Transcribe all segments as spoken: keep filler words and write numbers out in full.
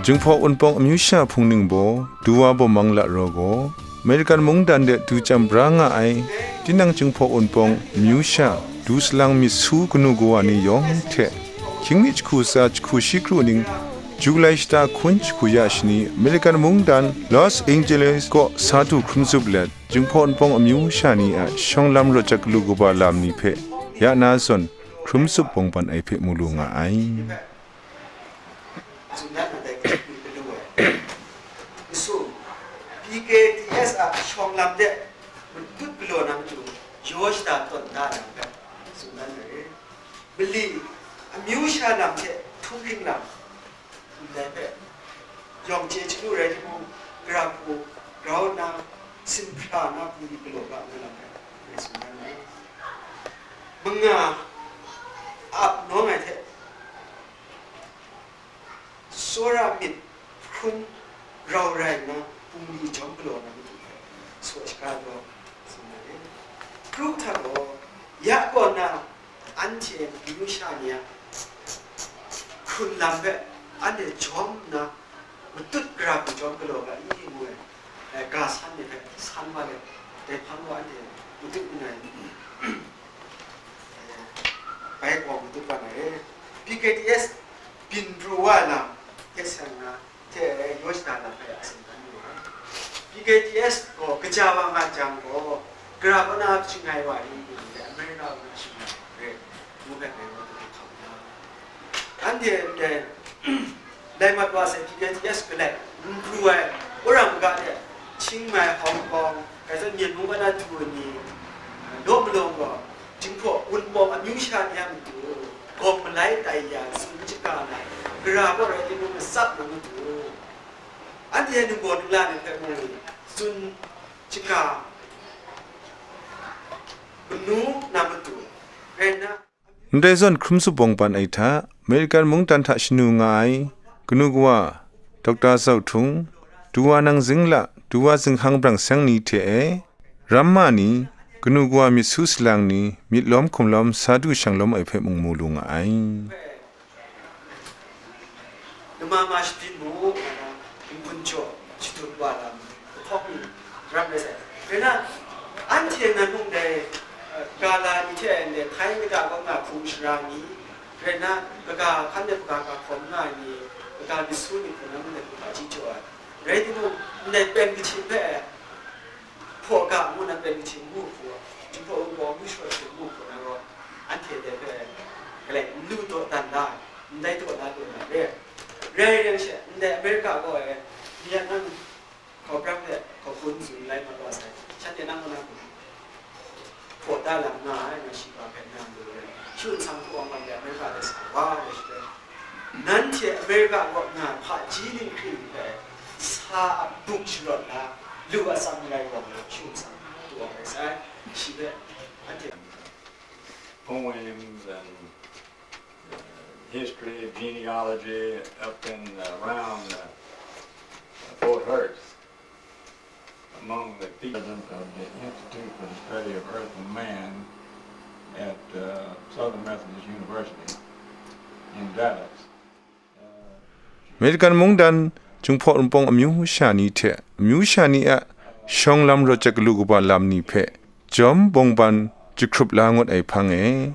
Jinghpaw Wunpawng amyu sha hpung ningbaw, Duwa Bawmang Lara gaw, American mungdan de du chyam bra nga ai, tinang Jinghpaw Wunpawng amyu sha, du salang myit su kanu kawa ni yawng hte, hkying mi jahku tsa jahku shi kru ning, July shata hkun jahku ya shani, American mungdan Los Angeles kaw sa du hkrum zup let, Jinghpaw Wunpawng amyu sha ni a shawng lam rawt jat galu kaba lam ni hpe, ya na zawn, hkrum zup bawng ban ai hpe mu lu nga ai. Tsun dan na dai hkrit hkrit galaw ai. Masum, P K T S a shawng lam de matut galaw na matu, yaw shada tawn da na hpe tsun dan ai. Mali, amyu sha lam hte htunghking lam, ndai hpe, yawng chye chyalu rai timung, gara hku grau nna, singhpra na bungli galaw ga na lam hpe, ngai tsun dan ai. Manga ap nawng ai hte, tsawra myit hkrum rau rai nna, bungli jawm galaw na matu hpe, saw shaga daw, tsun ai. Kru hta gaw, ya kaw na, anhte amyu sha ni a hkrun lam hpe anhte jawm nna, matut gara hku jawm galaw ga i ngu ai, eh, ga san ni hpe san wa let, dai hpang gaw anhte matut n ai, eh, bai gaw matut wa na re. P K T S byin pru wa lam hte seng na, hte yaw shada lam hpe a tsun dan yu ai. P K T S gaw kaja wa nga jang gaw, gara kaw na shangai wa ri, America kaw na shangai wa ri, ngu hpe ngai wa hkam da. Anhte ndai lai mat wa sai P K T S galai n pru ai, wora maga de, Chiang Mai, Hong Kong, dai zawn Myen mung kaw na du ai ni, law malawng gaw, Jinghpaw Wunpawng amyu sha ni a matu, gawng malai tai ya tsun shaga na, gara kaw rai timung, matsap na matu, anhte ningbaw ningla ni hpe mung tsun shaga manu na matu rai nna, ndai zawn hkrum zup bawng ban ai hta, American mungdan hta shanu nga ai, kanu kawa, Doctor Zau Htung, Duwa Nang Zingla, Duwa Zinghkang Brang Seng ni hte e, ramma ni, kanu kawa myit su salang ni, myit lawm hkum lawm sa du shang lawm ai hpe mung mu lu nga ai. Nama ma shabyin mu, ngu na, n-gun jaw shadut wa lam, lahkawng mi ram rai sai. Rai na, anhte nan mung dai, eh, gala ni hte ndai hkai kata kaw nga hpung shara ni, rai na, kaga hkan de kaga ga hkawm nga ai ni, kaga myit su ni hpung na mung dai hpaji jaw ai. Rai timung, ndai pen kachyin hpe, hpaw ga ngu na pen kachyin ngu hku, Jinghpaw Wunpawng amyu sha hte ngu hku na gaw, anhte dai hpe galai n lu dawdan da ai, ndai dawdan lu na re. Rai rai she, ndai America gaw e, myen nang hkau brang hte hkau hkun tsun lai mat wa sai, shanhte nang kaw na hpaw da lam nga ai, nga shi ga hpe na lu ai, shu nsang hku awng lam de America de sa wa ai shi hpe, nanhte America kaw nga hpaji ninghkring hpe sa a buk sharawt na lu a tsam rai gaw, shu nsang hku awng rai sai, shi hpe anhte. Poems and, uh, history, genealogy up in, uh, around, uh, Fort Hurst among the people of the Institute for the Study of Earth and Man at, uh, Southern Methodist University in Dallas. American mungdan Jinghpaw Wunpawng amyu sha ni hte amyu sha ni a shawng lam rawt jat galu kaba lam ni hpe jawm bawng ban jahkrup la ngut ai hpang e,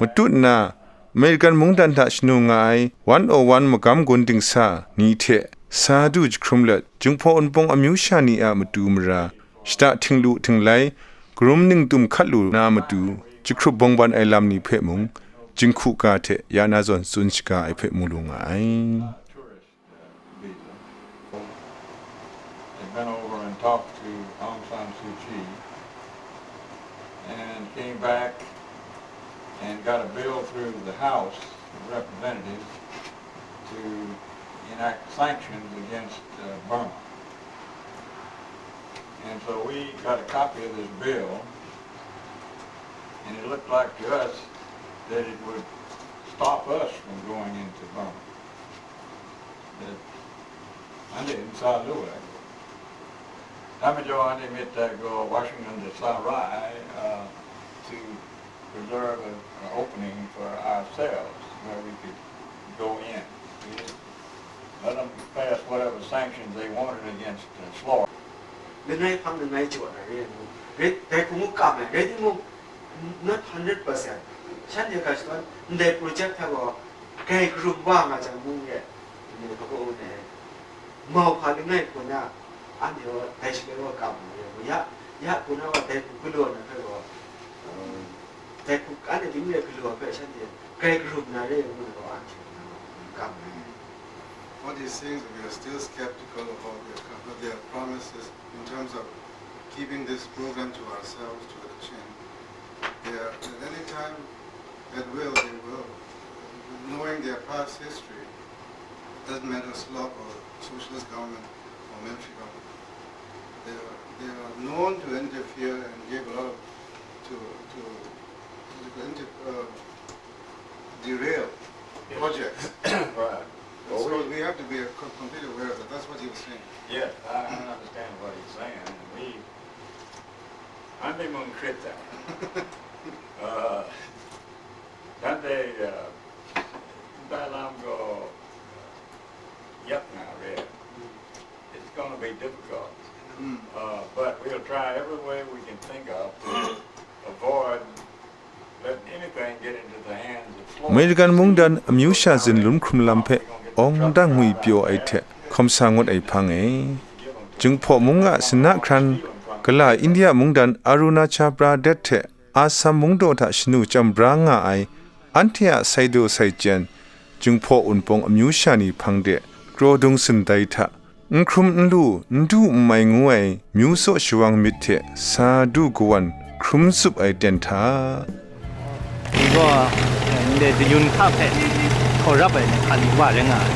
matut nna American mungdan hta shanu nga ai one oh one magam gun dingsa ni hte sa du jahkrum let, Jinghpaw Wunpawng amyu sha ni a matu mara, shata htinglu htinglai, karum ningtum hkat lu na matu, jahkrup bawng ban ai lam ni hpe mung, jinghku ga hte ya na zawn tsun shaga ai hpe mu lu nga ai. Had been over and talked to Aung San Suu Kyi and came back and got a bill through the House of Representatives to enact sanctions against, uh, Burma. And so we got a copy of this bill, and it looked like to us that it would stop us from going into Burma. That, anhte n sa lu ai. Dai majaw anhte myit dai gaw Washington de sa ra ai, uh, to preserve a, an opening for ourselves where we could go in. Let them pass whatever sanctions they wanted against uh, Florida. Langai hpang langai jaw na re ai mung, re, dai hku mung kam ai, rai timung, not hundred percent. Shanhte hkra shadawn, ndai project hta gaw, grai karum wa nga jang mung re, ndai hpaw ne, mau hpa langai hku na, anhte gaw dai shaloi wa kam na re, ya, ya hku na wa dai hku galaw na hpe gaw, um, dai hku anhte ting re galaw hpe shanhte grai karum na re ngu na gaw, anhte na gaw kam ai. What he's saying is we are still skeptical about their, about their promises in terms of keeping this program to ourselves, to the chin. They are, at any time, at will, they will, knowing their past history, doesn't matter, SLOP or socialist government or military government. They are, they are known to interfere and give a lot of, to, to, to inter, uh, derail projects. Right. Well, so we, we have to be co-, completely aware of that. That's what he was saying. Yes, I, I understand what he's saying. And we, I'm being concrete there. Uh, that they, uh, that lam go, uh, yuck now, really. It's gonna be difficult. Mm. Uh, but we'll try every way we can think of to avoid letting anything get into the hands of Florida. အမေရိကန်မုန်းဒဏ်အမျိုးရှာဇဉ် လွမ်းခရူမ်လမ်းဖက် အောင်တငွေပြော်အိုက်ထက် ခွန်ဆာငွတ်အိုက်ဖန်းငယ် Jinghpaw mung a Sinna hkran, Kala India mungdan Arunachal Pradesh hte Assam mungdaw hta shanu chyam bra nga ai, anhte a saidaw saichyen, Jinghpaw Wunpawng amyu sha ni hpang de kraw dung sindai hta, n hkrum n lu, n du n mai ngu ai myu tsaw shawang myit hte sa du kawan hkrum tsup ai ten hta, Ni gaw, ndai dayun hta hpe hkau rap ai ni hkali wa rai nga ai.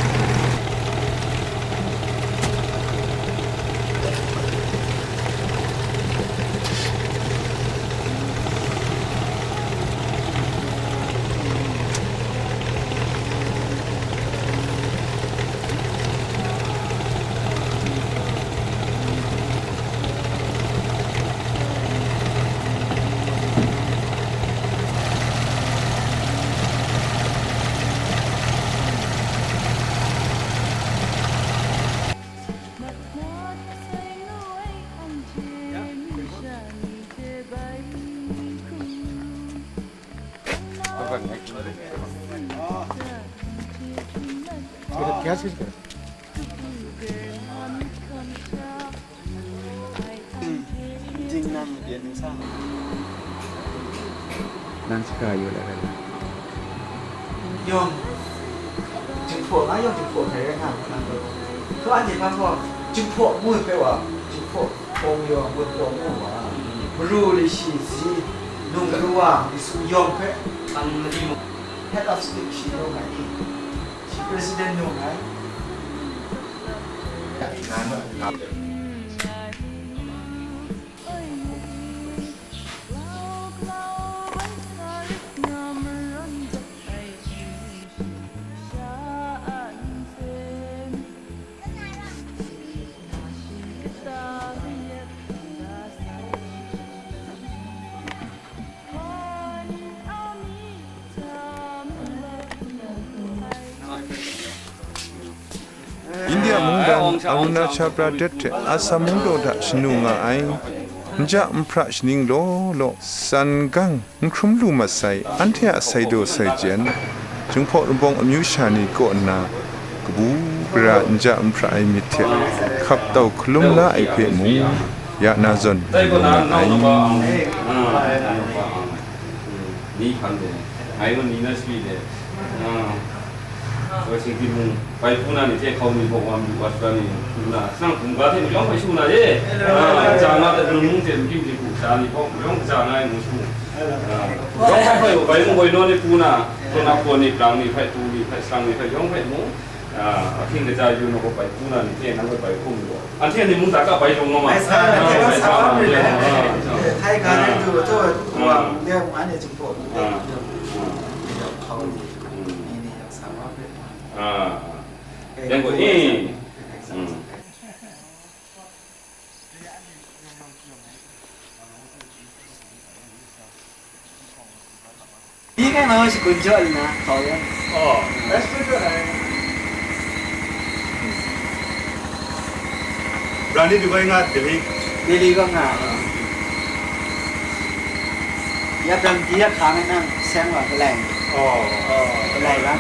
နန်းစကားယူလိုက်တယ်။ ယုံ Jinghpaw nga yawng Jinghpaw hkrai rai nga hku nang gaw, hkaw anhte hpa gaw Jinghpaw ngu hpe wa, Jinghpaw hpawng yawng Wunpawng ngu wa, maru lashi si, nung kawa, Yesu yawng hpe, ang mali mu, head of state shi rawng ai ni, shi president nung ai. India mungdan Arunachal Pradesh hte Assam mungdaw hta shanu nga ai, nja nhpra shaning law law, san gang n hkrum lu mat sai, anhte a saidaw saichyen, Jinghpaw Wunpawng amyu sha ni kaw nna, kabu gara nja nhpra ai myit hte hkap tau hkalum la ai hpe mung, ya na zawn, rai nga ai. Ni hpan de, ngai gaw ni na swi de, ah, Washington mung, bai hpung na ni hte hkau ni hpawk wa myu wa shara ni, hpung na, nang hpung ga hte mayawng bai shu na e, ah, ja nga de, lun mung hte myu ni hku sha ni hpawk, mayawng kaja nga ai ngu shu, ah, yawng hpai hpai u, bai mung bai naw ni hku na, hpawk na hpaw ni, brang ni hpai, tu ni hpai, sang ni hpai, yawng hpai mung, Ah, ahkying kaja yu na gaw bai hpung na ni hte nang gaw bai hpung lu. Anhte ni mung ta ka bai jung nga ma. Bai sa, ah, bai sa, bai sa, bai sa, bai sa. Htai ga rai du, taw, ah, wa, de, wa, ne, jingpaw, de, ah, de, hkau ni, ni, ni, yang sa wa, de. Ah. Eh, yang gaw, eh. Hmm. Yi kai ma shi gun jaw nna, hkau yang. Oh, that's good, right? Rani dubai nga Delhi. Delhi kaw nga. Ya dan di ya hkang e nang seng wa, galai. Oh. Oh, galai la.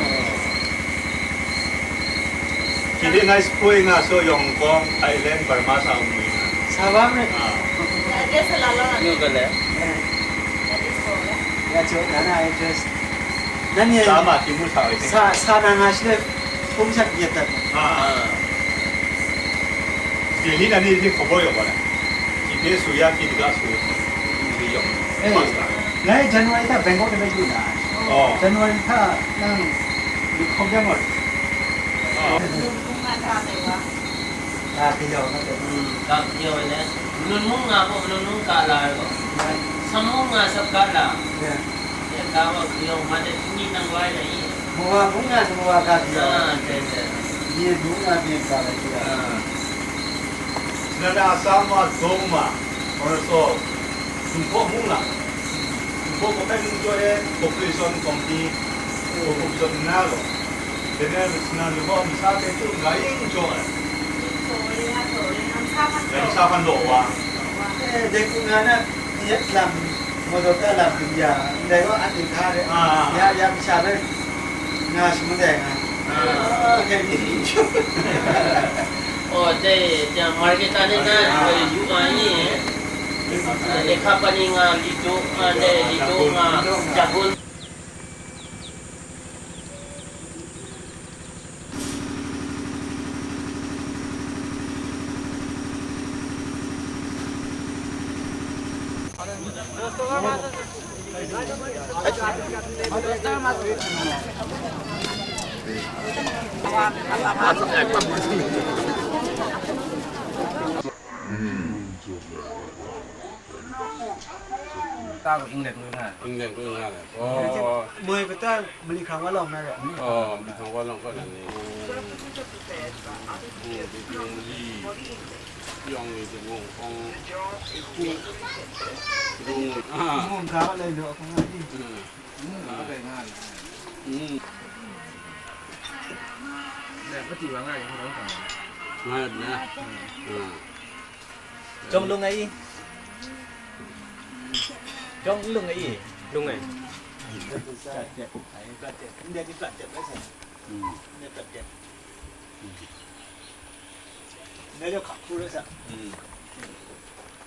Jadi nice poi nga so yong kong Thailand, Burma sa umwi nga. Sa wa me. Ah. Address la la. Ngu galai. Ya cho, nana address. Nani. Sa ma, timu sa wa. Sa, sa na nga shi le, kung shat yet dat. Ah. Ah. Delhi na ni hte hkawbor yawng gaw na, shi hpe su ya hte daga su ni yawng, eh, mas ga. Ngai January hta Bangkok de bai yu na. Oh. January hta nang ni hkawm jang gaw. Oh. Ga hpe yawng na de. Hmm, ga hpe yawng na. Malun mung nga gaw, malun mung ga la ai gaw. Sam mung nga, sap ga la. Ya. Ya, ga gaw hpe yawng ma de, ni nang wai na i. Mawa mung nga, mawa ga hpe yawng. Ah, dai, dai. Myen mung nga, myen ga la hpe yawng. Ah. Nana Assam wa, Dong ma, Arunachal, Zunghpaw mung la, Zunghpaw hpe nung jaw e, population committee, population nna gaw, dai na, nana Zunghpaw masha hpe tu nga yin jaw ai. Dai masha hpan law wa. Eh, dai hku nga na, yet lam, maw taw ta lam, ya, ndai gaw anhte hka de, ah, ya, ya, masha hpe nga shangun dai nga. Ah. Ah, dai ni. Oh, dai, jang market tane na, yu nga ni, eh, lekha pani nga, li do, ah, dai, li do nga, jagun. England koi nga le. Oh. Moi kata mali hkrang wa long na re. Oh, mali hkrang wa long kau na ni. Oh, di di di. Yong ni di wong ong. Di wong. Ah. Wong ka wa lai lo ko nga di. Hmm. Hmm. Nga na. Hmm. Jawng lung ai i? Jawng lung ai i? Lung ai. Ndai gaw hka hkru rai sa.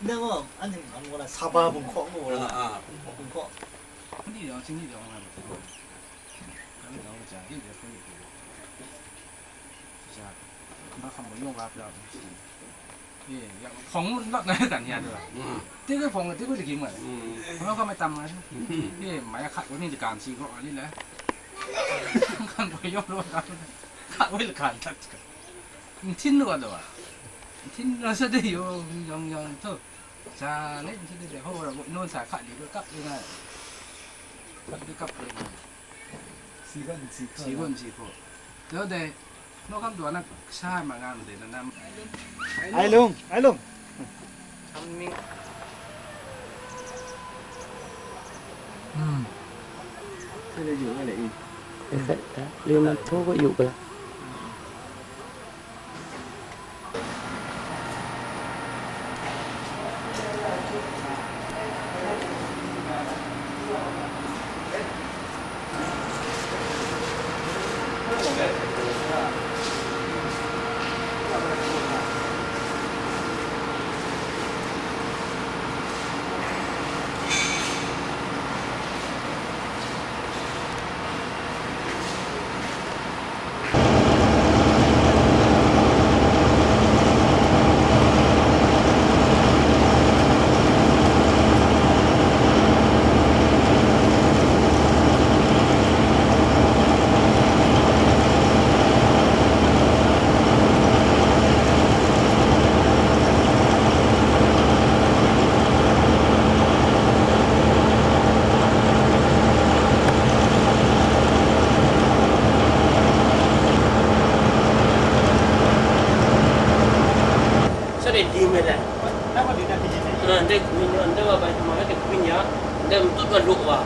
Ndai gaw anhte nang gaw la Saba bungkhaw ngu la. Ah, ah, bungkhaw. Bungkhaw. Hpung ni daw, hpung ni daw nga. Hpung ni daw nga, hpung ni daw. Shisha, hpa hkam gaw yawng la pra. Ye, ya, hpawng ngut nat na kan ya de. Mm. Ti koi hpawng, ti koi lagim nga. Mm. Hpawng hkam e tam nga. Mm. Ye, mai hkat gaw ni de gam si gaw ni le. Hkam gaw yawng law da. Hkat woi lagan dat. Nhtin lu wa lo wa. Nhtin lu sa de yo, yawng yawng to. Sa le nhtin de ho ra, non sa hkat li gaw kap li nga. Kap li kap li nga. Si gaw si hkaw. Si gaw si hkaw. Lo de, no kam dwa na kasha ai ma nga ndai na nam. Ai lung, ai lung. Aming. Hmm. Sai le yu nga le i. Sai ta, le man tho ko yu kala. Sare di me da. Na ma di na di ne. Na de ku ni, na de wa ba ma de ku ni ya. De mutut wa lo wa.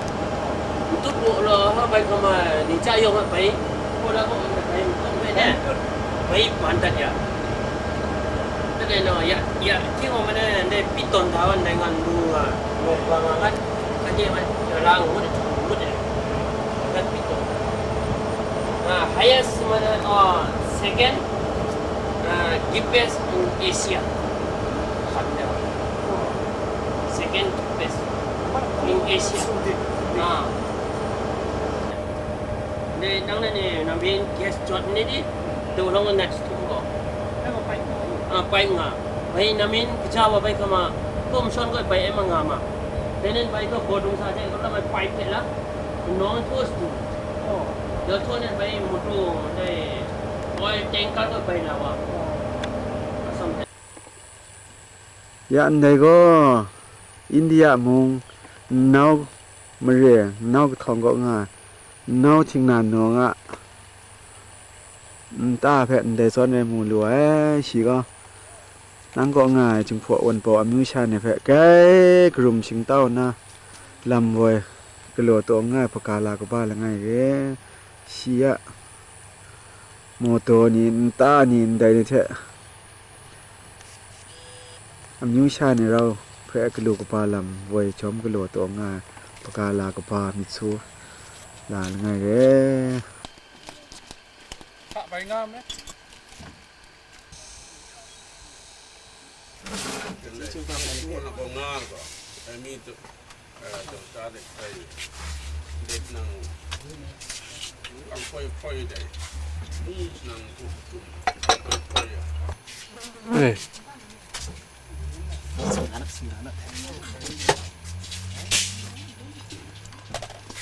Mutut lo lo ha bai ka ma ni cha yawng bai. Ko la ko bai mutut bai ne. Bai ban dat ya. Dai nang, ya, ya, hti gaw ma na, ndai pyit tawn da wan dai ngan lu nga, nga, nga, nga, nga, ka de wan, ya, la ngut, ngut, ya, ka pyit tawn. Ah, highest ma na, oh, second, ah, deepest in Asia. Second deepest in Asia. Ah. Ndai nang na ni, nang byin gas jawt ni di, tu long na tu ko. Ah, pai nga. Bai namin kaja wa bai kama, kom shon ko bai ema nga ma. Tenen bai ko bodung sa je ko la mai pai phe la. Nong tu stu. Oh. Yo to nen bai mutu dai oil tanker ko bai la wa. Asam. Ya ndai gaw India mung nau mare, nau kahtawng kaw nga, nau htingna nawng a nta hpe ndai zawn e mu lu ai, shi gaw. Nang kaw nga ai Jinghpaw Wunpawng amyu sha ni hpe grai karum shingtau nna, lam woi galaw taw nga ai hpaga la kaba langai re, shi a mawdaw ni, nta ni, ndai ni hte amyu sha ni rau hpe galu kaba lam woi jawm galaw taw nga ai hpaga la kaba myit su la langai re. Hta bai nga me. Eh.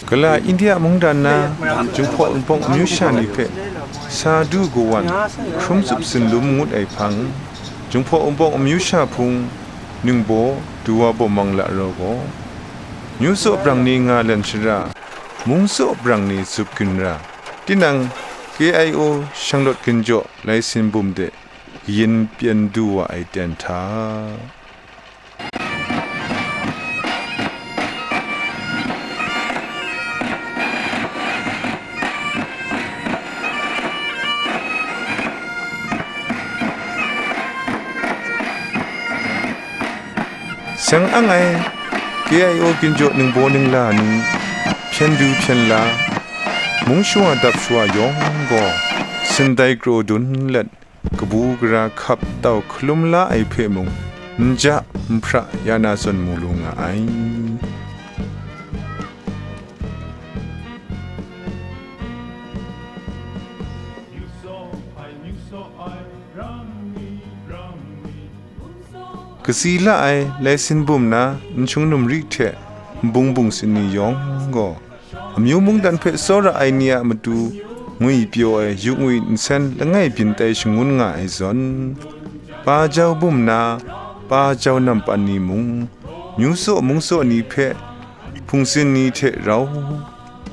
Gala India mungdan na Jinghpaw Wunpawng amyu sha ni hpe sa du kawan hkrum tsup tsun lum ngut ai hpang, Jinghpaw Wunpawng amyu sha hpung ningbaw du wa bawm mang la rau gaw, nyu tsaw brang ni nga lan shara, mung tsaw brang ni zup ginra, tinang K I O shanglawt ginjaw laisin bum de kayin pyan du wa ai ten hta. Seng ang ai K I O ginjaw ningbaw ningla ni, hpyen du hpyen la, mung shawa dap shawa yawng gaw, sindai kraw dun let, kabu gara hkap tau hkalum la ai hpe mung, n ja n hpra ya na zawn mu lu nga ai. Kasi la ai laisin bum na n shangnum ri hte n bung bung sin ni yawng gaw, amyu mungdan hpe tsawra ai ni a matu ngwi pyaw ai yu ngwi nsen langai byin tai shangun nga ai zawn, pa jau bum na, pa jau nampan ni mung, nyu tsaw mung tsaw ni hpe hpungsin ni hte rau,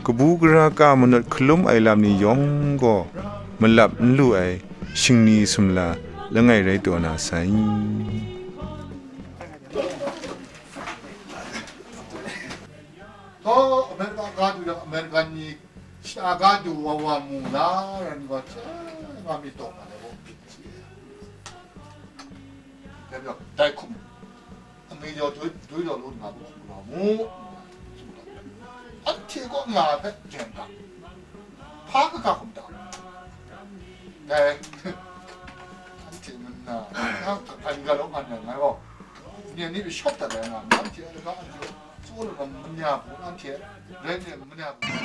kabu gara ka manawt hkalum ai lam ni yawng gaw malap n lu ai shingni sumla langai rai taw na sai. Taw, Amerika ga du yang, Amerikan ni shata ga du wa wa mu la, ran wa cha, nga mi taw nga le wo. Dai hkum, Amidaw dui, dui daw lu nna, lu lu mu, anhte kaw nga ai hpe jen ga, hpa kaga hkum ta? Dai, anhte nna, nang hkan ga law nga nna ngai gaw, nye ni shawp dat ai nga, anhte a lagaw anhte tsaw lu na manya hpung, anhte rai nna manya hpung.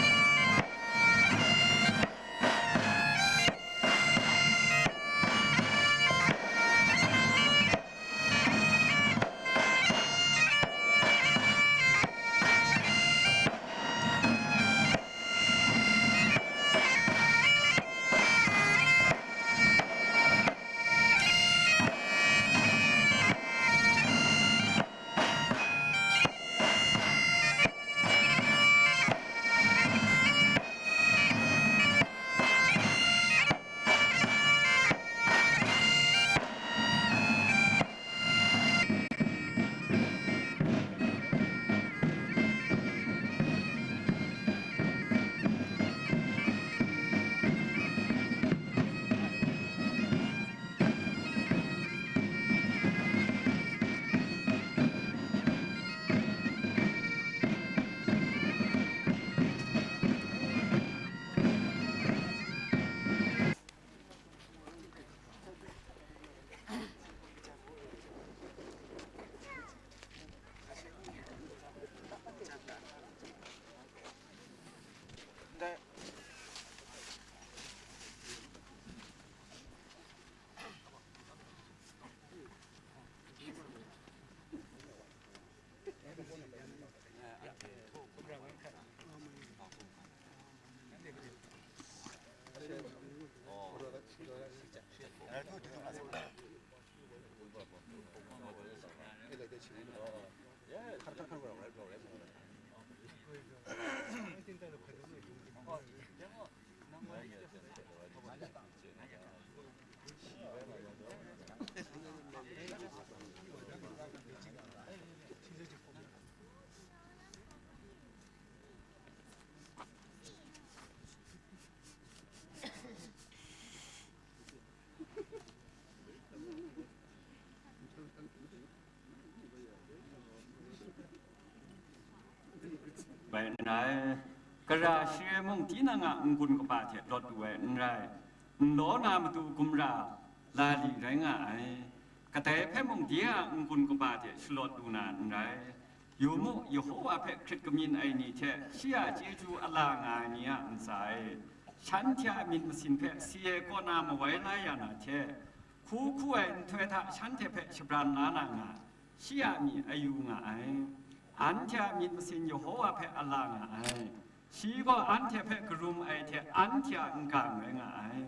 Bai n rai, kara share mung tinang a n-gun kaba hte lawt lu ai n rai, n law na matu gumra la li rai nga ai. Kadai hpe mung de a n-gun kaba hte shalawt lu na n rai. Yu mu, Yehowa hpe hkrit kamyin ai ni hte shi a chyeju a la nga ai ni a ntsa e, shanhte a myit masin hpe si ai kaw na mawai la ya na hte, hku hku ai nhtoi hta shanhte hpe shabran la na nga, shi a myi a yu nga ai. Anhte a myit masin Yehowa hpe a la nga ai. Shi gaw anhte hpe karum ai hte anhte a n-gang rai nga ai.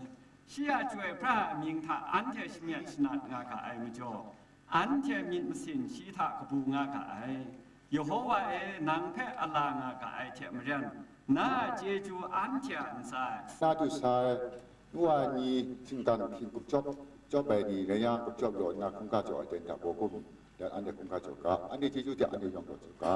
Shi a chyoi pra ai amying hta anhte shamyet shanat nga ga ai majaw, anhte myit masin shi hta kabu nga ga ai. Yehowa e, nang hpe a la nga ga ai hte maren, na a chyeju anhte a ntsa e. Na du sa ai, nu wa ni, shinggan hpyin gupjawp, jawp ai ni rai yang, gupjawp law nna hkungga jaw ai ten hta baw gum, dan anhte hkungga jaw ga, anhte chyeju hte anhte yawng jaw ga.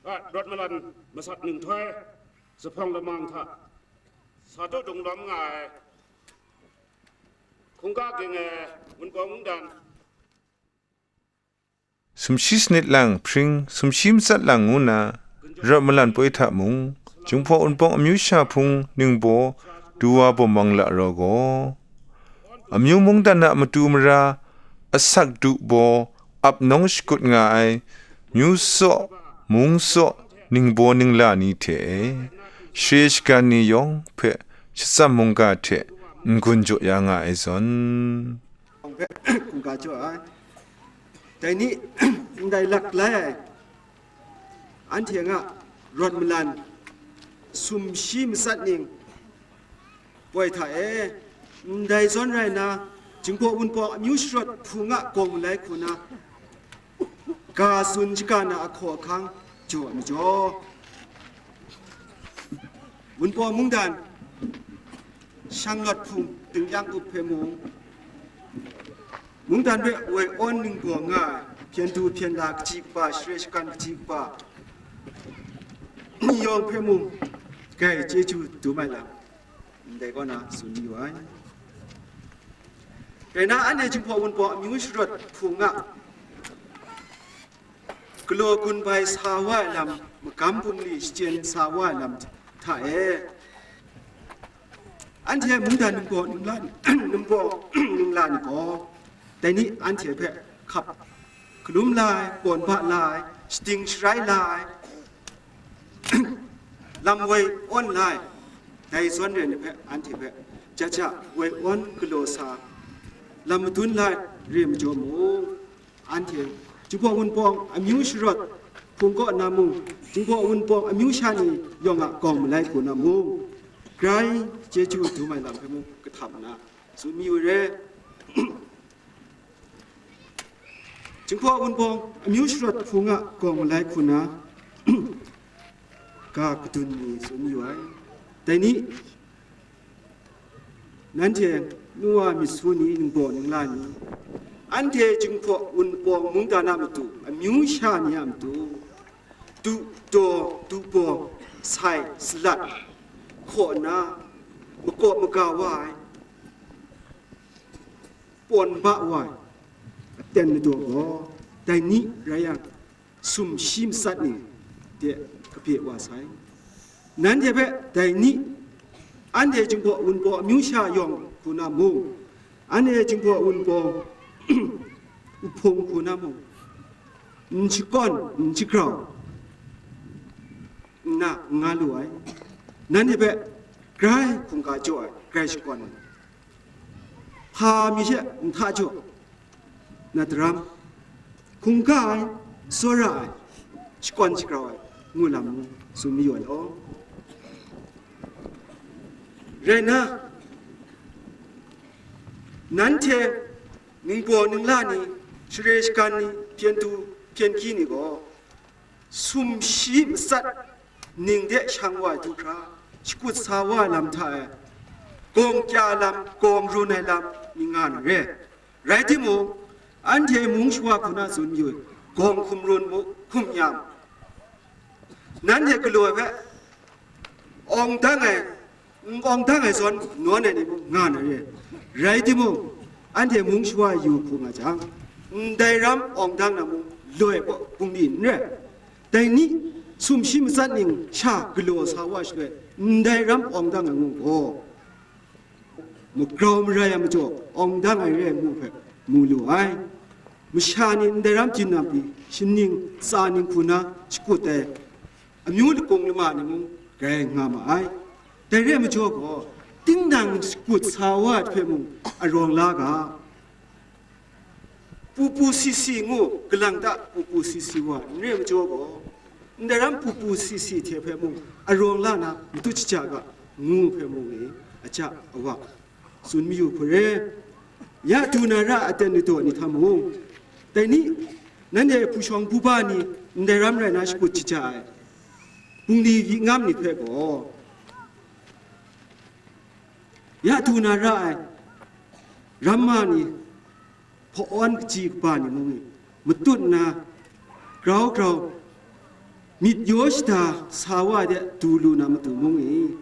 A, rawt malan masat nhtoi, zuphpawng lamang hta sa tu dung lawm nga ai, hkungga ging ai Wunpawng mungdan. Sumshi sanit lang hpring, sumshi matsat lang ngu na, rawt malan poi hta mung, Jinghpaw Wunpawng amyu sha hpung ningbaw du wa bawm mang la raw gaw, amyu mungdan a matu mara, asak du baw, ap nawng shakut nga ai, myu tsaw, mung tsaw, ningbaw ningla ni hte e, share shagan ni yawng hpe shatsam mungga hte n-gun jaw ya nga ai zawn. Hpe hkungga jaw ai. Dai ni, ndai lak lai ai, anhte nga rawt malan, sumshi matsat ning, poi hta e, ndai zawn rai na, Jinghpaw Wunpawng amyu sharawt hpung a gawng malai hku na, ga tsun shaga na ahkaw ahkang jaw ai majaw, Wunpawng mungdan, shanglawt hpung, dingkyang up hpe mung, mungdan hpe woi awn ningbaw nga ai, hpyen du hpyen la, kaji kaba, share shagan kaji kaba, ni yawng hpe mung, grai chyeju dum ai lam, ndai kaw na tsun yu ai. Rai na, anhte Jinghpaw Wunpawng amyu sharawt hpung a galaw gun bai sa wa ai lam, magam bungli shachyen sa wa ai lam hta e, anhte mungdan ningbaw ningla, ningbaw ningla ni gaw, dai ni anhte hpe hkap galum la ai, pawn ba la ai, shating sharai la ai, lam woi awn la ai, dai zawn rai ni hpe anhte hpe ja ja woi awn galaw sa, lam madun la ai re majaw mung, anhte Jinghpaw Wunpawng amyu sharawt hpung kaw na mung, Jinghpaw Wunpawng amyu sha ni yawng a gawng malai hku na mung, grai chyeju dum ai lam hpe mung kahtam nna tsun mayu re. Jinghpaw Wunpawng amyu sharawt hpung a gawng malai hku na ga kadun ni tsun mayu ai. Dai ni, nanhte nu wa myit su ni, ningbaw ningla ni, anhte Jinghpaw Wunpawng mungdan a matu, amyu sha ni a matu, du daw, du baw, sai, salat, hkaw na, makaw maga wa ai, pawn ba wa ai, aten madaw gaw, dai ni rai yang, sumshi matsat ni de kape wa sai. Nanhte hpe dai ni, anhte Jinghpaw Wunpawng amyu sha yawng hku na mung, anhte Jinghpaw Wunpawng nhpung hku na mung, n shakawn, n shagrau nna n nga lu ai. Nanhte hpe grai hkungga jaw ai, grai shakawn ai. hpa mi hte nta jaw, na daram, hkungga ai, tsawra ai, shakawn shagrau ai, ngu lam mung tsun mayu ai law. Rai nna, nanhte ningbaw ningla ni, share shagan ni, hpyen du hpyen hkyi ni gaw, sumshi matsat ning de shang wa ai du hkra, shakut sa wa ai lam hta e, gawng kya lam, gawng run ai lam ni nga na re. Rai timung, anhte mung shawa hku na tsun yu, gawng hkum run mu, hkum ya mu. Nanhte galaw ai hpe, awng dang ai, n awng dang ai zawn nawn ai ni mung nga na re. Rai timung, anhte mung shawa yu hku nga jang, ndai ram awng dang na mung loi bungli n rai. Dai ni, sumshi matsat ning sha galaw sa wa shaloi, ndai ram awng dang ai ngu gaw, magrau marai ai majaw, awng dang ai re ai ngu hpe mu lu ai. Masha ni ndai ram jinam pyi, shaning tsa ning hku na shakut ai amyu lakung lama ni mung grai nga ma ai. Dai re ai majaw gaw, tingdang shakut sa wa ai hpe mung arawng la ga, pupu sisi ngu, galang ta pupu sisi wa n re ai majaw gaw, ndai ram pupu sisi hte hpe mung arawng la na matut shaja ga, ngu hpe mung e, aja awa tsun mayu hku re. Ya du na ra aten ladaw ni hta mung, dai ni, nanhte hpu shawng hpu ba ni ndai ram rai na shakut shaja ai bungli yi ngam ni hpe gaw, ya du na ra ai ramma ni, hpawn kaji kaba ni mung e, matut nna, grau grau, myit yaw shada sa wa de du lu na matu mung e,